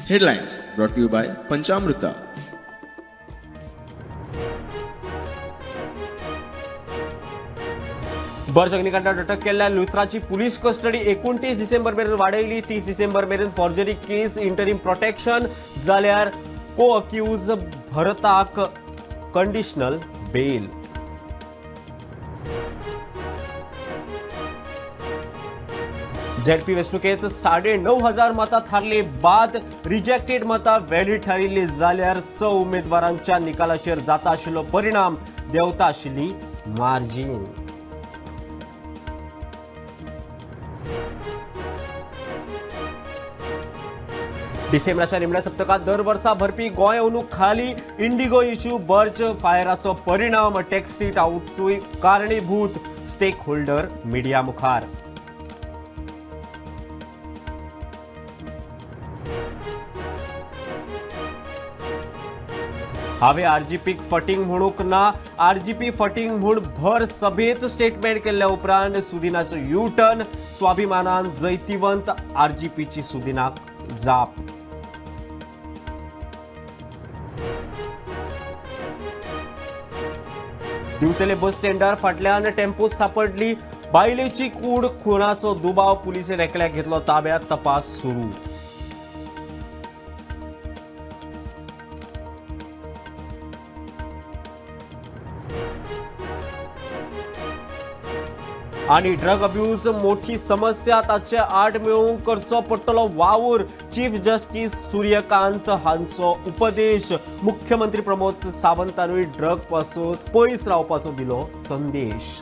Headlines brought to you by Panchamruta. Birch अग्निकांडात अटक केल्ल्या लुथराची police custody 29 डिसेंबर मेरेन वाडयली. 30 डिसेंबर मेरेन फॉर्जरी केस इंटरीम प्रोटेक्शन, जाल्यार को अक्यूज भरताक कंडिशनल बेल. झेडपी वेंचणुकेत 9,500 मतां थारली बाद. रिजेक्टेड मतां व्हॅलिड थारिल्ली जाल्यार 6 उमेदवारांच्या निकालाचेर जाता आशिल्लो परिणाम, देंवता आशिल्ली मार्जीन. डिसेंबराच्या निमण्या सप्तकात दर वर्सा भरपी गोंय अंदू खाली. इंडिगो इश्यू, बर्च फायराचो परिणाम, टॅक्सी टाउट्सूय कारणीभूत, स्टेक होल्डर मिडिया मुखार. हांवें आरजीपीक फटींग म्हणूंक ना. आरजीपी फटींग म्हूण भर सभेत स्टेटमेंट केल्ल्या उपरांत सुदिनाचो यू टर्न. स्वाभिमानान जैतिवंत आरजीपीची सुदिनाक जाप. दिवचले बस स्टँडार फाटल्यान टेम्पोत सापडली बायलेची कूड. खुनाचो दुबाव, पुलिसेन एकल्याक घेतलो ताब्यात, तपास सुरू. आणि ड्रग अब्यूज मोठी समस्या, ताचे आड मेळोवंक करचो पडटलो वावर, चीफ जस्टीस सूर्यकांत हांचो उपदेश. मुख्यमंत्री प्रमोद सावंतानूय ड्रग पासून पयस रावपाचो दिलो संदेश.